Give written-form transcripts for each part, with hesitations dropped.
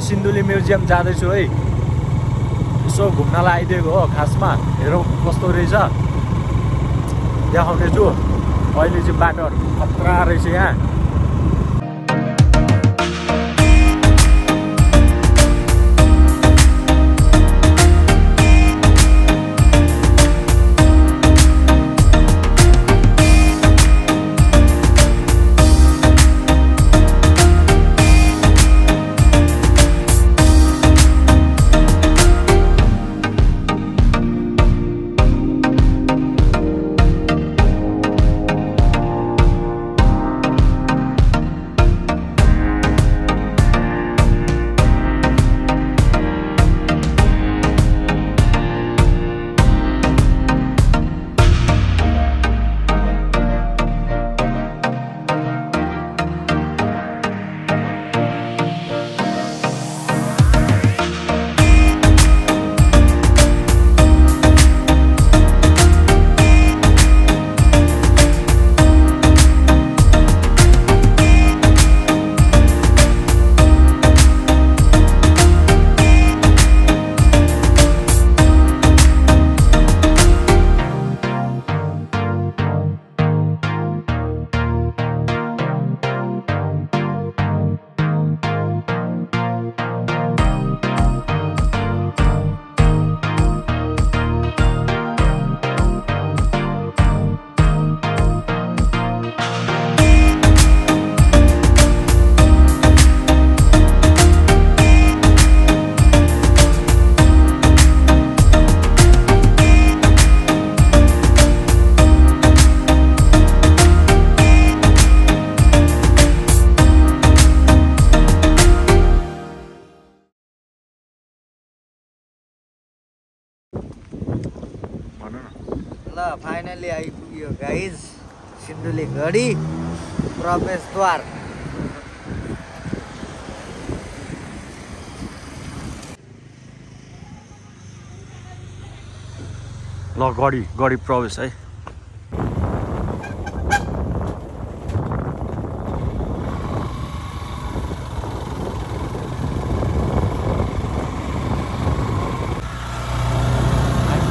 Sindhuli museum जाँदैछु है। यसो घुम्नलाई आइदिएको हो खासमा। हेरौँ कस्तो रहेछ देखाउने छु। अहिले चाहिँ बाटोहरू खतरा रहेछ यहाँ। ल फाइनली आइपुग्यो गाइज सिन्धुली गढी प्रवेशद्वार। ल गढी प्रवेश है।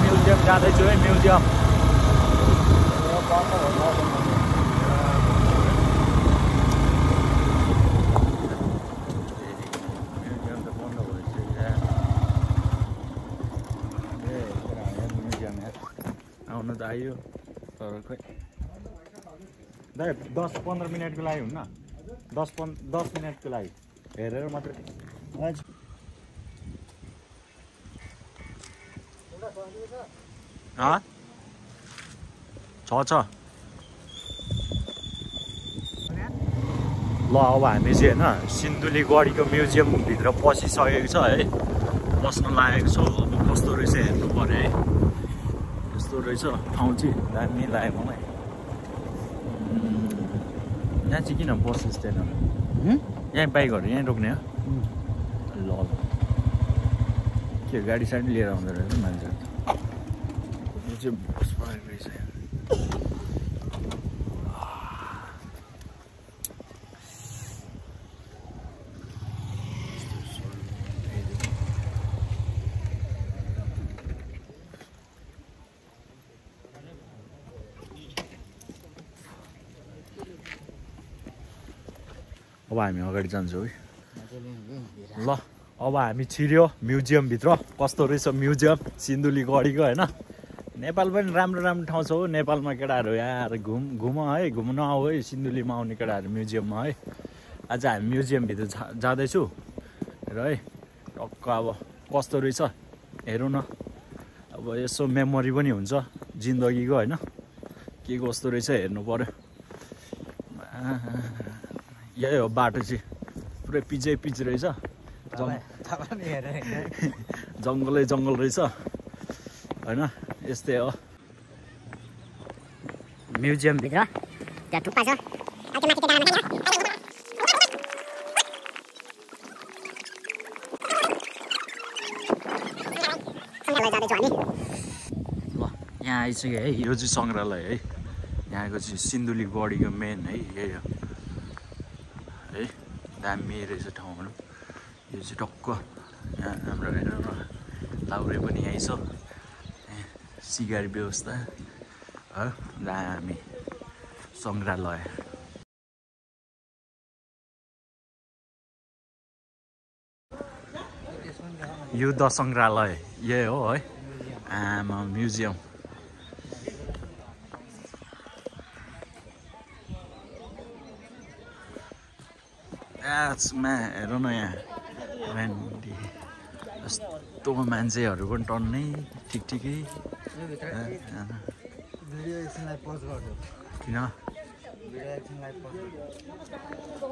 म्युजियम जाँदैछु है म्युजियम। आउनु त आइयो तर खोइ दाइ 10-15 मिनटको लागि हुन्न 10 मिनटको लागि हेरेर मात्रै। छ ल अब हामी चाहिँ होइन सिन्धुली गढीको म्युजियमभित्र पसिसकेको छ है। बस्न लागेको छ। अब कस्तो रहेछ हेर्नु पर्यो है। कस्तो रहेछ ठाउँ चाहिँ दामी लाग्यो मलाई। यहाँ चाहिँ किन बस स्ट्यान्ड यहीँ बाइकहरू यहीँ रोक्ने हो। ल के गाडी साडी लिएर आउँदो रहेछ मान्छेहरू। यो चाहिँ बस पाएको रहेछ। अब हामी अगाडि जान्छौँ है। ल अब हामी छिर्यो म्युजियमभित्र। कस्तो रहेछ म्युजियम सिन्धुली गढीको होइन। नेपाल पनि राम्रो राम्रो ठाउँ छ हो। नेपालमा केटाहरू यहाँ घुम है घुम्न आऊ है। सिन्धुलीमा आउने केटाहरू म्युजियममा है। आज हामी म्युजियमभित्र जाँदैछु र है। टक्क अब कस्तो रहेछ हेरौँ न। अब यसो मेमोरी पनि हुन्छ जिन्दगीको होइन। के कस्तो रहेछ हेर्नु पर्यो। यही हो बाटो चाहिँ पुरै पिच रहेछ। जङ्गलै जङ्गल रहेछ होइन। यस्तै हो म्युजियमभित्र। त्यहाँ थुक्पा छ। ल यहाँ आइसक्यो है। यो चाहिँ सङ्ग्रहालय है। यहाँको चाहिँ सिन्धुली गढीको मेन है यही हो है। दामी रहेछ ठाउँहरू। यो चाहिँ टक्क यहाँ हाम्रो हेर न लाउरे पनि यहीँ छ सिगारी व्यवस्था हो दामी सङ्ग्रहालय युद्ध सङ्ग्रहालय यही हो है आमा म्युजियम यासमा हेर न यहाँ भ्यान्डी यस्तो मान्छेहरू पनि टन्नै ठिकै भिडियो एकछिनलाई पज गर्छु किन भिडियो एकछिनलाई पज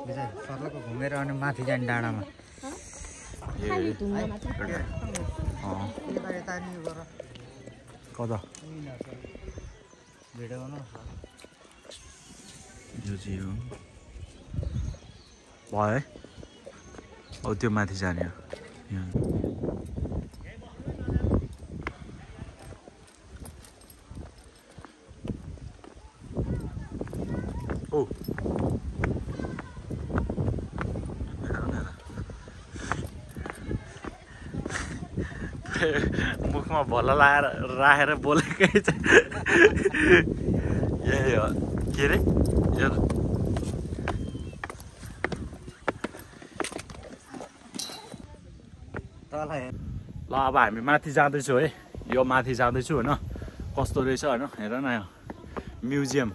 विजय सर्लको घुमेर अनि माथि जाने डाँडामा कता भिडियो गर्नु यो चाहिँ हो भयो है हो त्यो माथि जाने हो यहाँ ओ मुखमा भला लाएर राखेर बोलेकै छ यही हो के अरे यो ल अब हामी माथि जाँदैछौँ है यो माथि जाँदैछु होइन कस्तो रहेछ होइन हेर न यो म्युजियम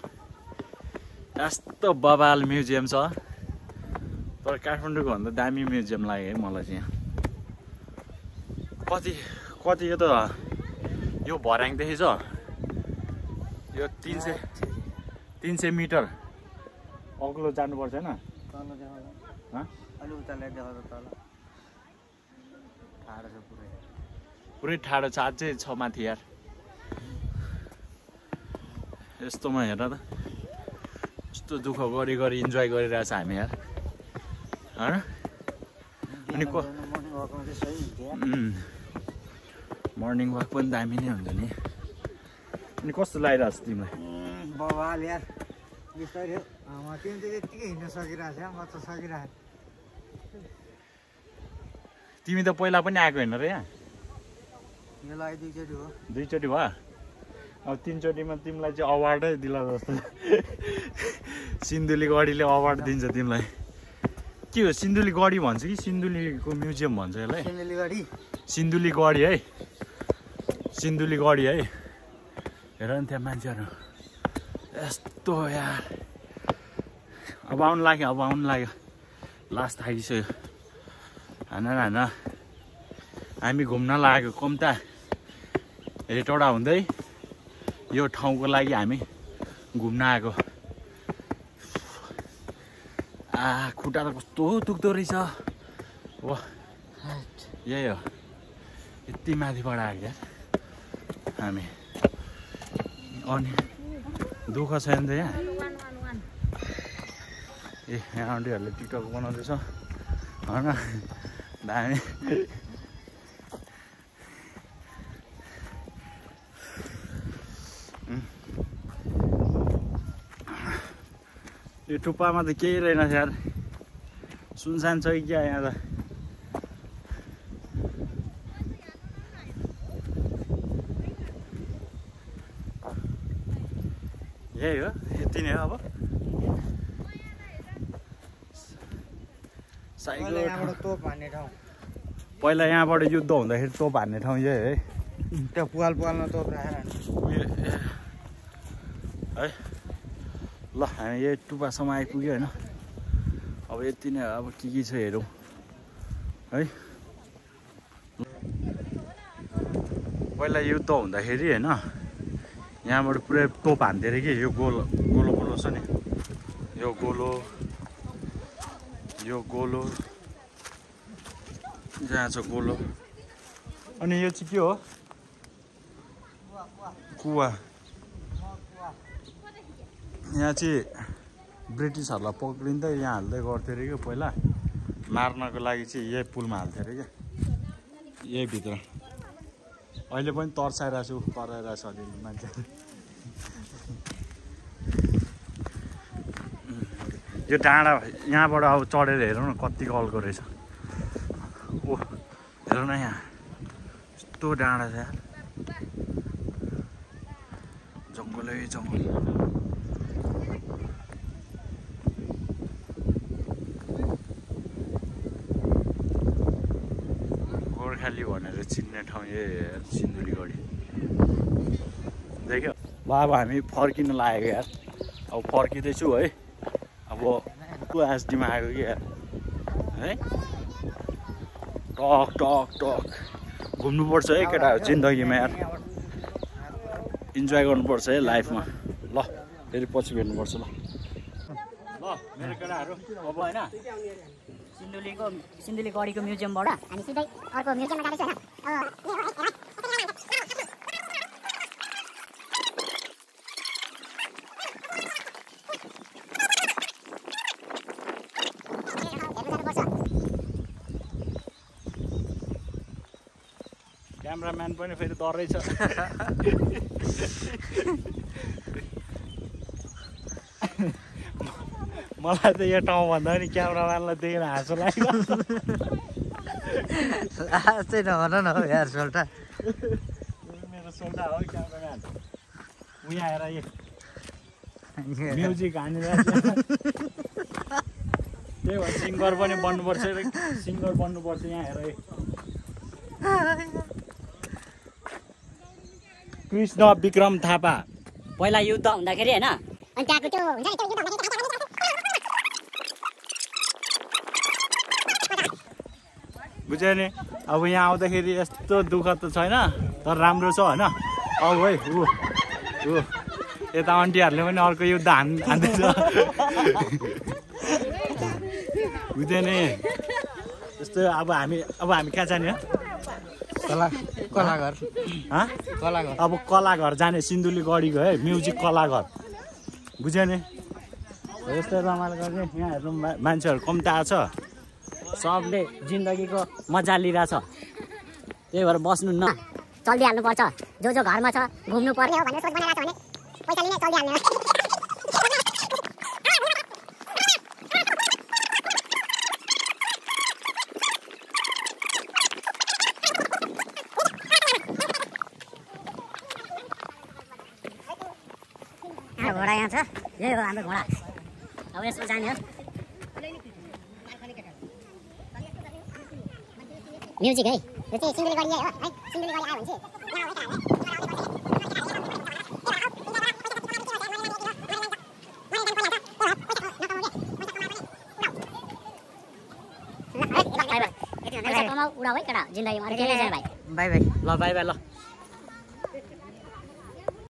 यस्तो बबाल म्युजियम छ तर काठमाडौँको भन्दा दामी म्युजियम लाग्यो है मलाई चाहिँ यहाँ कति यो त यो भर्याङदेखि छ यो 300 मिटर अग्लो जानुपर्छ होइन पुरै ठाडो छ अझै छ माथि यार यस्तोमा हेर त यस्तो दुःख गरी इन्जोय गरिरहेछ हामी यार होइन अनि मर्निङ वाक पनि दामी नै हुन्छ नि अनि कस्तो लागिरहेको छ तिमीलाई बवाल यार बिस्तारै तिमी त यत्तिकै हिँड्न सकिरहेको छ म त सकिरहेको तिमी त पहिला पनि आएको होइन र यहाँ यो लागि दुईचोटि भयो अब 3 चोटिमा तिमीलाई चाहिँ अवार्डै दिला जस्तो सिन्धुली गढीले अवार्ड दिन्छ तिमीलाई के हो सिन्धुली गढी भन्छ कि सिन्धुलीको म्युजियम भन्छ यसलाई सिन्धुली गढी है सिन्धुली गढी है हेर नि त्यहाँ मान्छेहरू यस्तो यार अब आउनु लाग्यो लास्ट थाकिसक्यो होइन हामी घुम्न लागेको कम्ता हेटौडा हुँदै यो ठाउँको लागि हामी घुम्न आएको खुट्टा त कस्तो दुख्दो रहेछ हो यही हो यति माथिबाट आएको यार हामी अनि दुःख छैन त यहाँ यहाँ आन्टीहरूले टिकटक बनाउँदैछ होइन दामी यो टुप्पामा त केही रहेन यार सुनसान छ कि क्या यहाँ त यही हो यति नै हो अब पहिला यहाँबाट युद्ध हुँदाखेरि तोप हान्ने ठाउँ यही है त्यो पुवालमा तोप राखेर है ल हामी यही टुप्पासम्म आइपुग्यो होइन अब यति नै अब के छ हेरौँ है पहिला युद्ध हुँदाखेरि होइन यहाँबाट पुरै तोप हान्थ्यो अरे कि यो गोलो छ नि यो गोलो जहाँ छ गोलो अनि यो चाहिँ के हो कुवा यहाँ चाहिँ ब्रिटिसहरूलाई पक्रिँदै यहाँ हाल्दै गर्थ्यो अरे क्या पहिला मार्नको लागि चाहिँ यही पुलमा हाल्थ्यो अरे क्या यही भित्र अहिले पनि तर्साइरहेको छु कराइरहेको छ अलिअलि मान्छे यो डाँडा यहाँबाट अब चढेर हेरौँ न कति कलको रहेछ हेर न यहाँ यस्तो डाँडा छ यार जङ्गलै जङ्गल गोर्खाली भनेर चिन्ने ठाउँ यही सिन्धुलीगढी देख्यो ल अब हामी फर्किन लागेको यार अब फर्किँदैछु है अब एसडीमा आएको कि यार है टक टक टक घुम्नुपर्छ है केटाहरू जिन्दगीमा यार इन्जोय गर्नुपर्छ है लाइफमा ल फेरि पछि भेट्नुपर्छ ल मेरो केटाहरू अब होइन सिन्धुली गढीको म्युजियमबाट हामी सिधै अर्को म्युजियममा जाँदैछौँ क्यामराम्यान पनि फेरि डरै छ मलाई त यो ठाउँ भन्दा पनि क्यामराम्यानलाई देखेर हाँसो लाग्यो चाहिँ नभन न हौ यार सोल्टा मेरो सोल्टा हो क्यामराम्यान उहाँ आएर म्युजिक हानिरहेको त्यही भएर सिङ्गर पनि बन्नुपर्छ सिङ्गर बन्नुपर्छ यहाँ हेर कृष्ण विक्रम थापा पहिला युद्ध हुँदाखेरि होइन अनि त्यहाँको त्यो हुन्छ नि त्यो युद्ध बुझ्यो नि अब यहाँ आउँदाखेरि यस्तो दुःख त छैन तर राम्रो छ होइन अब है ऊ यता आन्टीहरूले पनि अर्को युद्ध हान्दैछ बुझ्यो नि यस्तो अब हामी कहाँ जाने कलाघर अब कलाघर जाने सिन्धुली गढीको है म्युजिक कलाघर बुझ्यो नि यस्तो रमाइलो गर्ने यहाँ हेर्नु मान्छेहरू कम्ती आएको छ सबले जिन्दगीको मजा लिइरहेछ त्यही भएर बस्नु न चलिहाल्नुपर्छ जो घरमा छ घुम्नु पर्ने हो भनेर सोच बनाइरहेछ भने पैसा लिने चलिहाल्ने घोडा यहाँ छ यही हो हाम्रो घोडा अब यसमा जाने हो म्युजिक है यो चाहिँ सिन्धुली गढी हो है सिन्धुली गढी आयो भने चाहिँ उडाउ है केटा जिन्दगीमा भाइ बाई बाई ल बाई बाई ल